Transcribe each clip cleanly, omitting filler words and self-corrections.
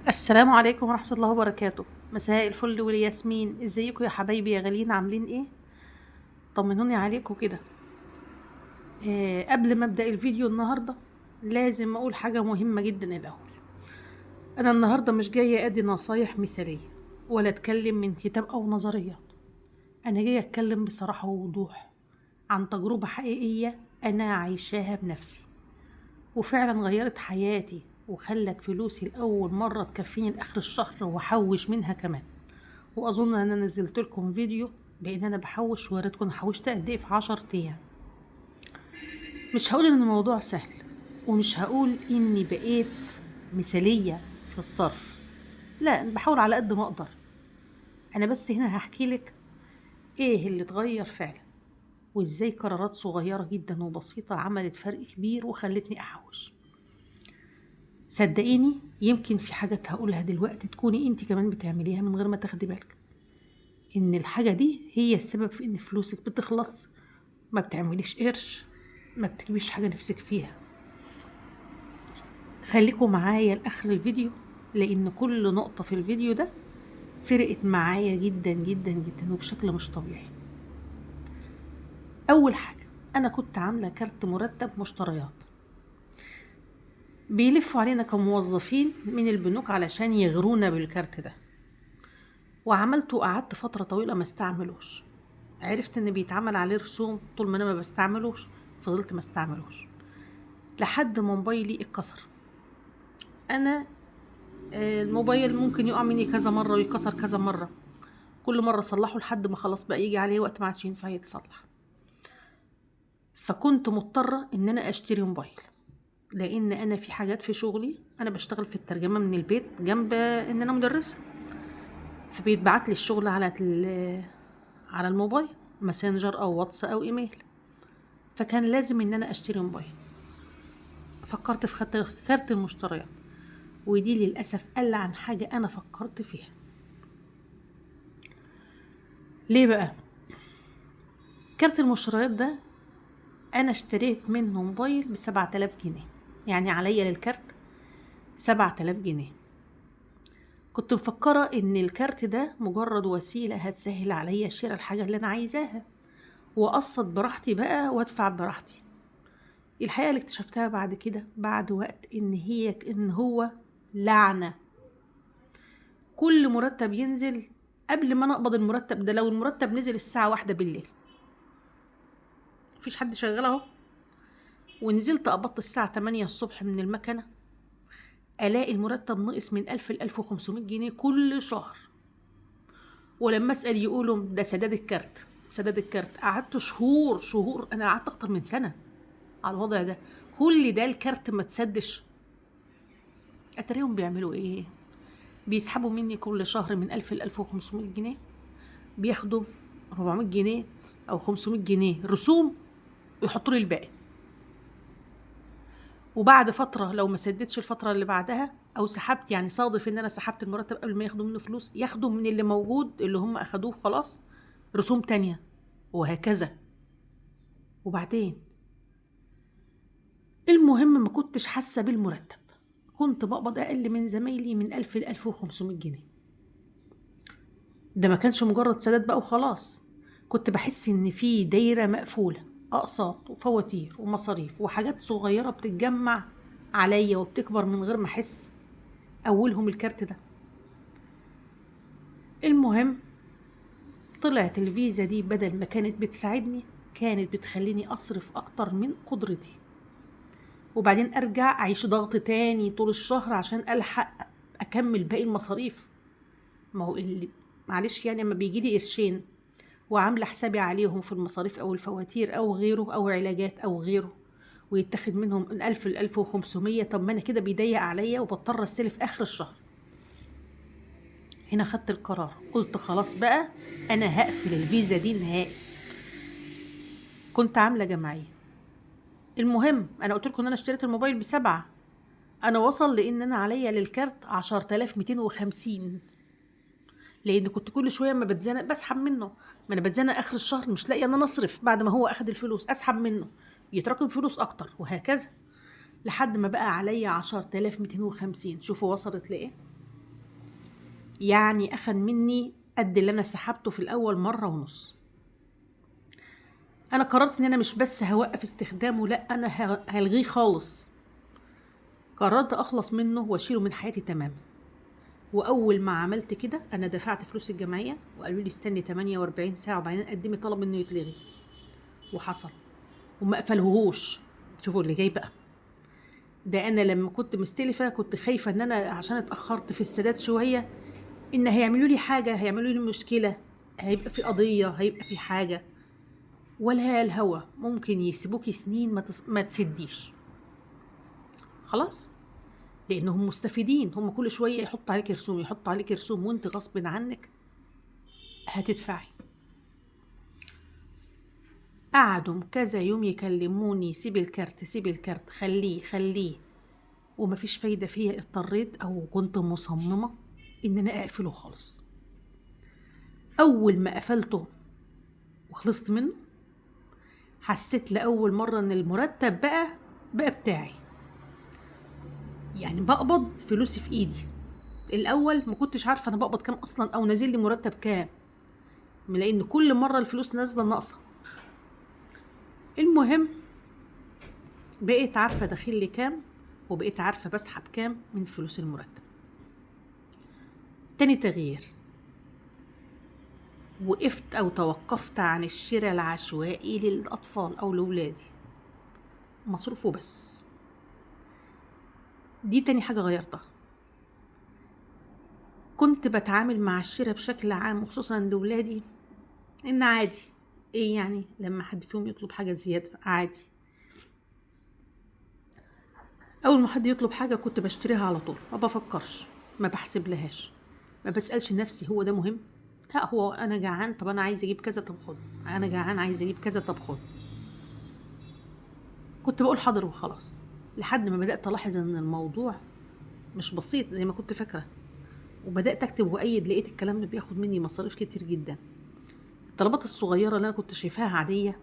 السلام عليكم ورحمة الله وبركاته. مساء الفل والياسمين. ازيكم يا حبايبي يا غاليين؟ عاملين ايه؟ طمنوني عليكم كده. قبل ما ابدأ الفيديو النهاردة لازم اقول حاجة مهمة جدا الاول. انا النهاردة مش جاية ادي نصايح مثالية ولا اتكلم من كتاب او نظريات. انا جاية اتكلم بصراحة ووضوح عن تجربة حقيقية انا عايشاها بنفسي، وفعلا غيرت حياتي وخلت فلوسي لأول مرة تكفيني لآخر الشهر وأحوش منها كمان. وأظن أن أنا نزلت لكم فيديو بإن أنا بحوش ووريتكم حوشت قد إيه في 10 أيام. مش هقول إن الموضوع سهل، ومش هقول إني بقيت مثالية في الصرف، لا، بحاول على قد ما أقدر. أنا بس هنا هحكي لك إيه اللي اتغير فعلا، وإزاي قرارات صغيرة جدا وبسيطة عملت فرق كبير وخلتني أحوش. صدقيني يمكن في حاجات هقولها دلوقتي تكوني انت كمان بتعمليها من غير ما تاخدي بالك ان الحاجة دي هي السبب في ان فلوسك بتخلص، ما بتعمليش قرش، ما بتجيبيش حاجة نفسك فيها. خليكم معايا لآخر الفيديو لان كل نقطة في الفيديو ده فرقت معايا جدا جدا جدا وبشكل مش طبيعي. اول حاجة، انا كنت عاملة كارت مرتب مشتريات. بيلفوا علينا كموظفين من البنوك علشان يغرونا بالكارت ده، وعملته وقعدت فترة طويلة ما استعملوش. عرفت ان بيتعمل عليه رسوم طول ما انا ما بستعملوش، فضلت ما استعملوش لحد ما موبايلي اتكسر. انا الموبايل ممكن يقع مني كذا مرة ويتكسر كذا مرة، كل مرة اصلحه لحد ما خلاص بقى يجي عليه وقت ما عادش ينفع يتصلح. فكنت مضطرة ان انا اشتري موبايل، لان انا في حاجات في شغلي، انا بشتغل في الترجمة من البيت جنب ان انا مدرسه، فبيتبعت لي الشغل على الموبايل، ماسنجر او واتس او ايميل. فكان لازم ان انا اشتري موبايل. فكرت في كارت المشتريات، ودي للاسف قل عن حاجة انا فكرت فيها. ليه بقى كارت المشتريات ده؟ انا اشتريت منه موبايل ب7000 جنيه، يعني عليا للكارت 7000 جنيه. كنت مفكرة ان الكارت ده مجرد وسيلة هتسهل عليا شراء الحاجة اللي انا عايزاها، واقسط براحتي بقى وادفع براحتي. الحقيقة اللي اكتشفتها بعد كده بعد وقت ان هو لعنة. كل مرتب ينزل قبل ما انا اقبض المرتب ده، لو المرتب نزل الساعة 1 بالليل مفيش حد شغال اهو، ونزلت قبضت الساعة 8 الصبح من المكنة، ألاقي المرتب نقص من 1000 ل 1500 جنيه كل شهر. ولما أسأل يقولوا ده سداد الكارت، سداد الكارت. قعدت شهور شهور، أنا قعدت أكتر من سنة على الوضع ده، كل ده الكارت ما تسدش. أتريهم بيعملوا إيه؟ بيسحبوا مني كل شهر من 1000 ل 1500 جنيه، بياخدوا 400 جنيه أو 500 جنيه رسوم ويحطوا لي الباقي. وبعد فترة لو ما سددتش الفترة اللي بعدها أو سحبت، يعني صادف إن أنا سحبت المرتب قبل ما ياخدوا منه فلوس، ياخدوا من اللي موجود اللي هم أخدوه خلاص رسوم تانية، وهكذا. وبعدين المهم ما كنتش حاسة بالمرتب، كنت بقبض أقل من زمايلي من 1000 ل 1500 جنيه. ده ما كانش مجرد سداد بقى وخلاص، كنت بحس إن في دايرة مقفولة، أقساط وفواتير ومصاريف وحاجات صغيرة بتتجمع عليا وبتكبر من غير ما أحس، أولهم الكارت ده. المهم طلعت الفيزا دي بدل ما كانت بتساعدني كانت بتخليني أصرف أكتر من قدرتي، وبعدين أرجع أعيش ضغط تاني طول الشهر عشان ألحق أكمل باقي المصاريف. ما هو اللي معلش يعني لما بيجيلي قرشين وعاملة حسابي عليهم في المصاريف أو الفواتير أو غيره أو علاجات أو غيره، ويتاخد منهم من 1000 ل 1500، طب ما أنا كده بيضيق عليا وبضطر أستلف آخر الشهر. هنا خدت القرار، قلت خلاص بقى أنا هقفل الفيزا دي نهائي. كنت عاملة جمعية. المهم أنا قلت لكم إن أنا اشتريت الموبايل ب7، أنا وصل لإن أنا عليا للكارت 10250، لان كنت كل شوية ما بتزنق بسحب منه. ما انا بتزنق اخر الشهر مش لاقيه ان انا اصرف، بعد ما هو اخد الفلوس اسحب منه يتراكم فلوس اكتر، وهكذا لحد ما بقى عليا 10250. شوفوا وصلت لايه. يعني أخد مني قد اللي أنا سحبته في الأول مرة ونص. أنا قررت إن أنا مش بس هوقف استخدامه، لأ أنا هلغيه خالص. قررت أخلص منه وأشيله من حياتي تماما. وأول ما عملت كده أنا دفعت فلوس الجمعية، وقالوا لي استني 48 ساعة وبعدين قدمي طلب إنه يتلغي، وحصل وما قفلهوش. شوفوا اللي جاي بقى. ده أنا لما كنت مستلفة كنت خايفة إن أنا عشان اتأخرت في السداد شوية إن هيعملوا لي حاجة، هيعملوا لي مشكلة، هيبقى في قضية، هيبقى في حاجة، ولا الهوا ممكن يسيبوكي سنين ما تسديش خلاص، لأنهم مستفيدين. هم كل شوية يحطوا عليك رسوم، يحطوا عليك رسوم، وانت غصب عنك هتدفعي. قعدوا كذا يوم يكلموني سيب الكارت سيب الكارت، خليه خليه، ومفيش فايدة فيها. اضطريت أو كنت مصممة إن أنا أقفله خالص. أول ما قفلته وخلصت منه حسيت لأول مرة إن المرتب بقى بتاعي، يعني بقبض فلوسي في إيدي. الأول ما كنتش عارفة أنا بقبض كام أصلا أو نازل لي مرتب كام، لأن كل مرة الفلوس نازلة ناقصة. المهم بقيت عارفة داخل لي كام، وبقيت عارفة بسحب كام من فلوس المرتب. تاني تغيير، وقفت أو توقفت عن الشراء العشوائي للأطفال أو لأولادي، مصروفه بس. دي تاني حاجة غيرتها. كنت بتعامل مع الشراء بشكل عام وخصوصا لأولادي إن عادي، إيه يعني لما حد فيهم يطلب حاجة زيادة عادي. أول ما حد يطلب حاجة كنت بشتريها على طول، ما بفكرش، ما بحسب لهاش، ما بسألش نفسي هو ده مهم؟ لا، هو أنا جعان، طب أنا عايز أجيب كذا، طب خد. أنا جعان عايز أجيب كذا، طب خد. كنت بقول حاضر وخلاص، لحد ما بدأت ألاحظ إن الموضوع مش بسيط زي ما كنت فاكرة، وبدأت أكتب وأيد. لقيت الكلام ده بياخد مني مصاريف كتير جدا. الطلبات الصغيرة اللي أنا كنت شايفاها عادية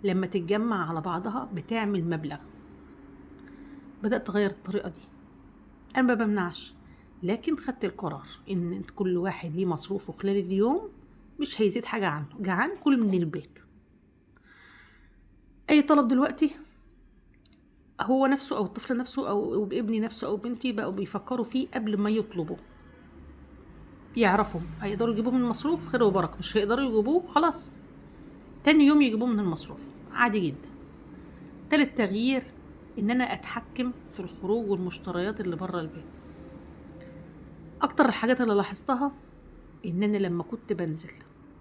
لما تتجمع على بعضها بتعمل مبلغ. بدأت أغير الطريقة دي. أنا ما بمنعش، لكن خدت القرار إن كل واحد ليه مصروفه خلال اليوم، مش هيزيد حاجة عنه. جعان كل من البيت. أي طلب دلوقتي هو نفسه أو الطفل نفسه أو ابني نفسه أو بنتي بقوا بيفكروا فيه قبل ما يطلبوا، يعرفوا هيقدروا يجيبوه من المصروف خير وبركة، مش هيقدروا يجيبوه خلاص تاني يوم يجيبوه من المصروف عادي جدا. تالت تغيير إن أنا أتحكم في الخروج والمشتريات اللي بره البيت. أكتر الحاجات اللي لاحظتها إن أنا لما كنت بنزل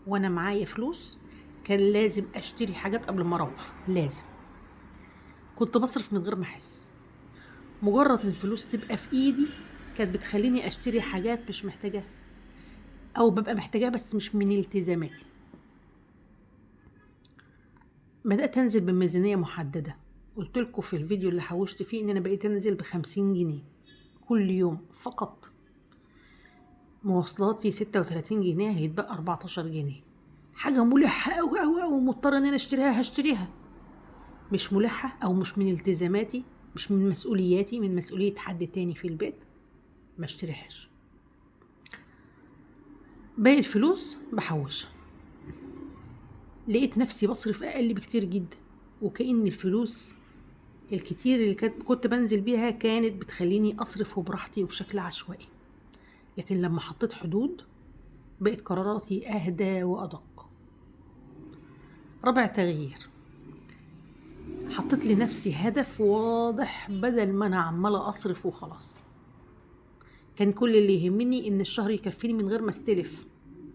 وأنا معايا فلوس كان لازم أشتري حاجات قبل ما أروح، لازم. كنت بصرف من غير ما أحس. مجرد الفلوس تبقى في إيدي كانت بتخليني أشتري حاجات مش محتاجاها، أو ببقى محتاجاها بس مش من التزاماتي. بدأت أنزل بميزانية محددة. قلت لكم في الفيديو اللي حوشت فيه إن أنا بقيت أنزل ب50 جنيه كل يوم فقط. مواصلاتي 36 جنيه، هيتبقى 14 جنيه. حاجة ملحة أوي أوي أوي ومضطرة إن أنا أشتريها، هشتريها. مش ملحة أو مش من التزاماتي، مش من مسؤولياتي، من مسؤولية حد تاني في البيت، ما اشتريهاش. باقي الفلوس بحوشها. لقيت نفسي بصرف أقل بكتير جدا، وكأن الفلوس الكتير اللي كنت بنزل بيها كانت بتخليني أصرف وبراحتي وبشكل عشوائي. لكن لما حطيت حدود بقت قراراتي أهدى وأدق. رابع تغيير، حطيت لنفسي هدف واضح بدل ما أنا عمالة أصرف وخلاص. كان كل اللي يهمني إن الشهر يكفيني من غير ما استلف.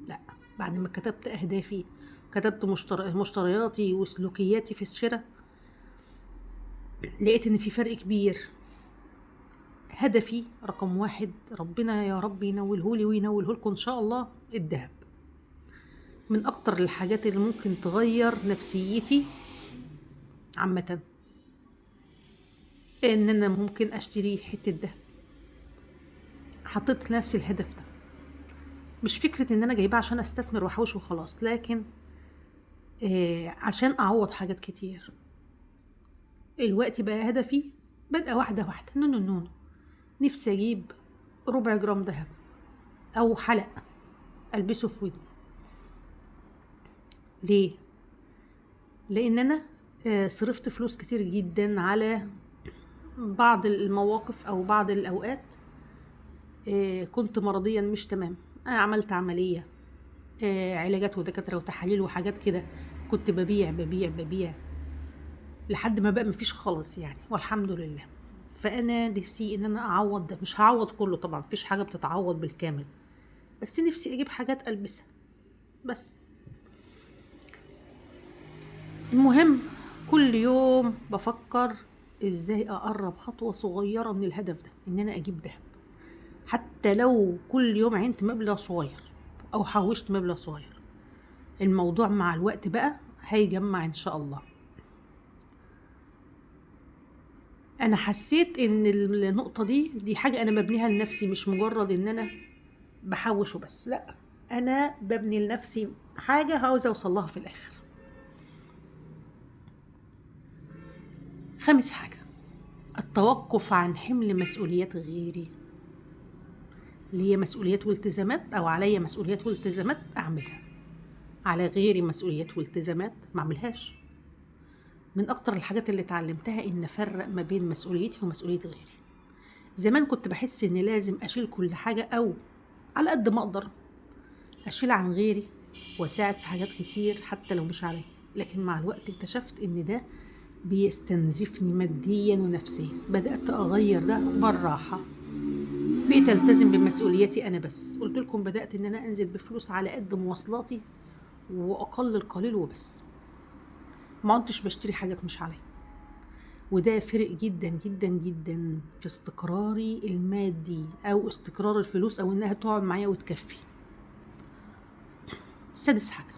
لا، بعد ما كتبت أهدافي، كتبت مشترياتي وسلوكياتي في الشراء، لقيت إن في فرق كبير. هدفي رقم 1، ربنا يا رب ينولهولي وينولهولكم إن شاء الله، الذهب. من أكتر الحاجات اللي ممكن تغير نفسيتي عامة إن أنا ممكن أشتري حتة ذهب. حطيت لنفسي الهدف ده، مش فكرة إن أنا جايباه عشان أستثمر وأحوش وخلاص، لكن عشان أعوض حاجات كتير. الوقت بقى هدفي بدأ واحدة واحدة. no no no، نفسي أجيب ربع جرام ذهب او حلق البسه في ودني. ليه؟ لان انا صرفت فلوس كتير جدا على بعض المواقف او بعض الاوقات، كنت مرضيا مش تمام، انا عملت عملية، علاجات ودكاترة وتحاليل وحاجات كده، كنت ببيع ببيع ببيع لحد ما بقى مفيش خالص يعني، والحمد لله. فانا نفسي ان انا اعوض ده، مش هعوض كله طبعا، مفيش حاجة بتتعوض بالكامل، بس نفسي اجيب حاجات البسها بس. المهم كل يوم بفكر ازاي اقرب خطوة صغيرة من الهدف ده، ان انا اجيب دهب، حتى لو كل يوم عينت مبلغ صغير او حوشت مبلغ صغير. الموضوع مع الوقت بقى هيجمع ان شاء الله. انا حسيت ان النقطة دي حاجة انا ببنيها لنفسي، مش مجرد ان انا بحوش وبس، لا، انا ببني لنفسي حاجة عاوزة اوصل لها في الاخر. خامس حاجة، التوقف عن حمل مسؤوليات غيري، اللي هي مسؤوليات والتزامات، او عليا مسؤوليات والتزامات اعملها، على غيري مسؤوليات والتزامات ما اعملهاش. من اكتر الحاجات اللي اتعلمتها ان افرق ما بين مسؤوليتي ومسؤولية غيري. زمان كنت بحس ان لازم اشيل كل حاجة، او على قد ما اقدر اشيل عن غيري واساعد في حاجات كتير حتى لو مش عليا، لكن مع الوقت اكتشفت ان ده بيستنزفني ماديا ونفسيا. بدأت اغير ده بالراحة، بقيت التزم بمسؤوليتي انا بس. قلت لكم بدأت ان انا انزل بفلوس على قد مواصلاتي واقل القليل وبس، ما كنتش بشتري حاجات مش عليا، وده فرق جدا جدا جدا في استقراري المادي او استقرار الفلوس، او انها تقعد معايا وتكفي. سادس حاجة،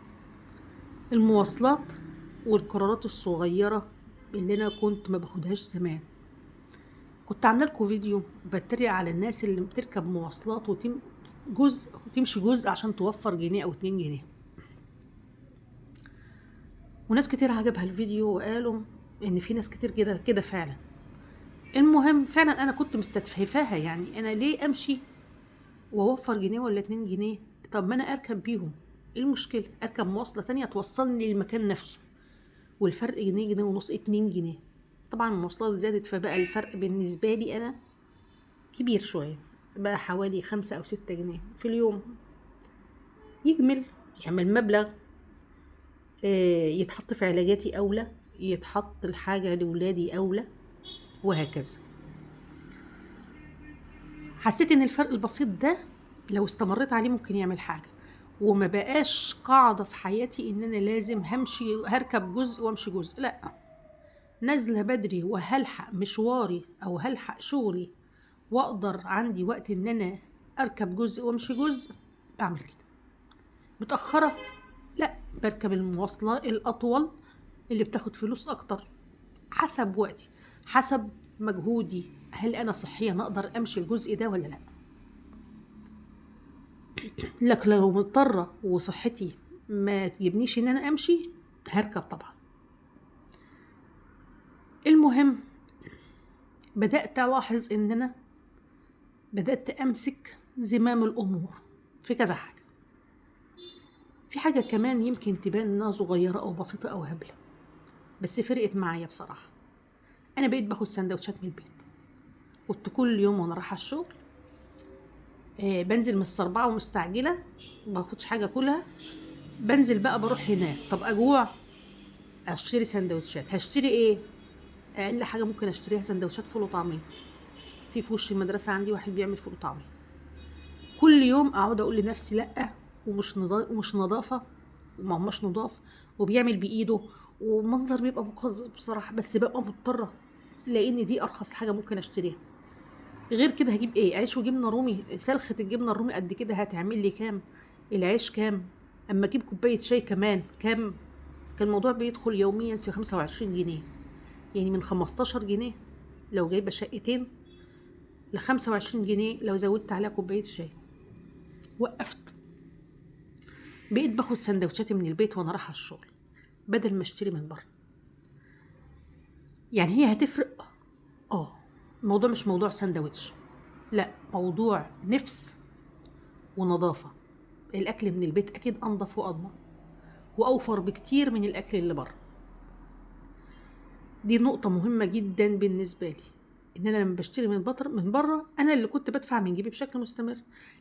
المواصلات والقرارات الصغيرة اللي انا كنت ما باخدهاش زمان. كنت عامله لكم فيديو بتريق على الناس اللي بتركب مواصلات وتمشي جزء عشان توفر جنيه او 2 جنيه، وناس كتير عجبها الفيديو وقالوا ان في ناس كتير كده كده فعلا. المهم فعلا انا كنت مستتفهفاها، يعني انا ليه امشي واوفر جنيه ولا 2 جنيه؟ طب ما انا اركب بيهم، ايه المشكلة؟ اركب مواصلة تانية توصلني للمكان نفسه، والفرق جنيه، جنيه ونص، 2 جنيه. طبعا المواصلات زادت، فبقى الفرق بالنسبة لي انا كبير شوية، بقى حوالي 5 أو 6 جنيه في اليوم. يجمل يعمل مبلغ، يتحط في علاجاتي أولى، يتحط الحاجة لولادي أولى، وهكذا. حسيت إن الفرق البسيط ده لو استمريت عليه ممكن يعمل حاجة، وما بقاش قاعدة في حياتي إن أنا لازم هركب جزء وامشي جزء، لأ، نازلة بدري وهلحق مشواري أو هلحق شغلي وأقدر عندي وقت إن أنا أركب جزء وامشي جزء، بعمل كده. متأخرة، لأ، بركب المواصلة الأطول اللي بتاخد فلوس أكتر، حسب وقتي، حسب مجهودي، هل أنا صحيا أقدر أمشي الجزء ده ولا لأ. لكن لو مضطرة وصحتي ما تجيبنيش إن أنا أمشي، هركب طبعا. المهم بدأت ألاحظ إن أنا بدأت أمسك زمام الأمور في كذا حاجة. في حاجة كمان يمكن تبان إنها صغيرة أو بسيطة أو هبلة، بس فرقت معايا بصراحة. أنا بقيت باخد سندوتشات من البيت. كنت كل يوم وأنا رايحة الشغل، بنزل من السربعة ومستعجلة، ما باخدش حاجة أكلها، بنزل بقى بروح هناك. طب أجوع، أشتري سندوتشات. هشتري إيه؟ أقل حاجة ممكن أشتريها سندوتشات فول وطعمية. في وش المدرسة عندي واحد بيعمل فول وطعمية. كل يوم أقعد أقول لنفسي لأ، ومش نظافة، وما هماش نضاف، وبيعمل بإيده، ومنظر بيبقى مقزز بصراحة، بس ببقى مضطرة لأن دي أرخص حاجة ممكن أشتريها. غير كده هجيب إيه؟ عيش وجبنة رومي، سلخة الجبنة الرومي قد كده هتعمل لي كام؟ العيش كام؟ أما أجيب كوباية شاي كمان كام؟ كان الموضوع بيدخل يوميا في 25 جنيه، يعني من 15 جنيه لو جايبة شقتين لخمسة وعشرين جنيه لو زودت عليها كوباية شاي. وقفت، بقيت باخد سندوتشاتي من البيت وانا رايحة الشغل بدل ما اشتري من بره. يعني هي هتفرق؟ الموضوع مش موضوع سندوتش، لا، موضوع نفس ونظافة. الأكل من البيت أكيد أنظف وأضمن وأوفر بكتير من الأكل اللي بره. دي نقطة مهمة جدا بالنسبة لي، إن أنا لما بشتري من بره أنا اللي كنت بدفع من جيبي بشكل مستمر،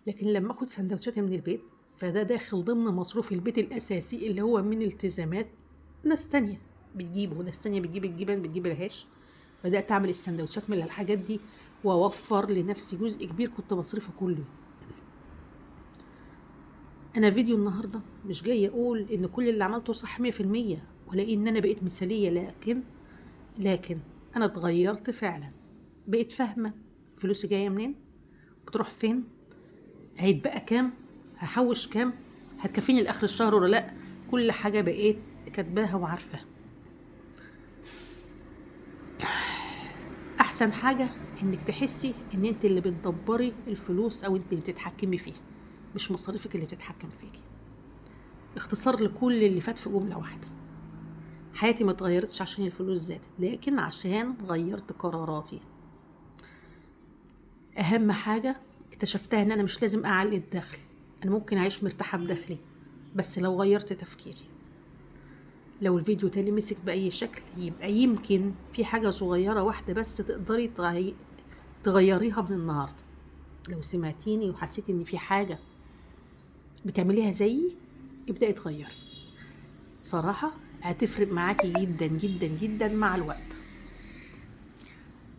لكن لما أخد سندوتشاتي من البيت فده داخل ضمن مصروف البيت الأساسي اللي هو من التزامات ناس تانية بتجيبه، ناس تانية بتجيب الجبن، بتجيب العيش. بدأت أعمل السندوتشات من الحاجات دي وأوفر لنفسي جزء كبير كنت بصرفه كل يوم. أنا فيديو النهاردة مش جاي أقول إن كل اللي عملته صح 100% ولا إن أنا بقيت مثالية، لكن أنا اتغيرت فعلا، بقيت فاهمة فلوسي جاية منين، بتروح فين، هيتبقى كام، هحوش كام، هتكفيني لآخر الشهر ولا لأ. كل حاجة بقيت كاتباها وعارفاها. أحسن حاجة إنك تحسي إن أنت اللي بتدبري الفلوس أو أنت اللي بتتحكمي فيها، مش مصاريفك اللي بتتحكم فيكي. اختصار لكل اللي فات في جملة واحدة: حياتي ما اتغيرتش عشان الفلوس زادت، لكن عشان غيرت قراراتي. أهم حاجة اكتشفتها إن أنا مش لازم أعلي الدخل، أنا ممكن أعيش مرتاحة بدخلي بس لو غيرت تفكيري. لو الفيديو ده لمسك بأي شكل يبقى يمكن في حاجة صغيرة واحدة بس تقدري تغيريها من النهاردة. لو سمعتيني وحسيتي إن في حاجة بتعمليها زيي، ابدأي تغيري. صراحة هتفرق معاكي جدا جدا جدا مع الوقت.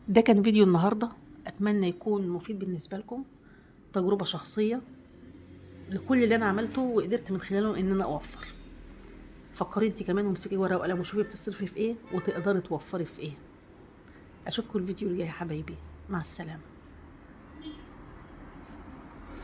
ده كان فيديو النهاردة، أتمنى يكون مفيد بالنسبة لكم، تجربة شخصية لكل اللي أنا عملته وقدرت من خلاله إن أنا أوفر. فكري انت كمان وامسكي ورقة وقلم وشوفي بتصرفي في ايه وتقدري توفري في ايه. اشوفكم الفيديو الجاي يا حبايبي، مع السلامة.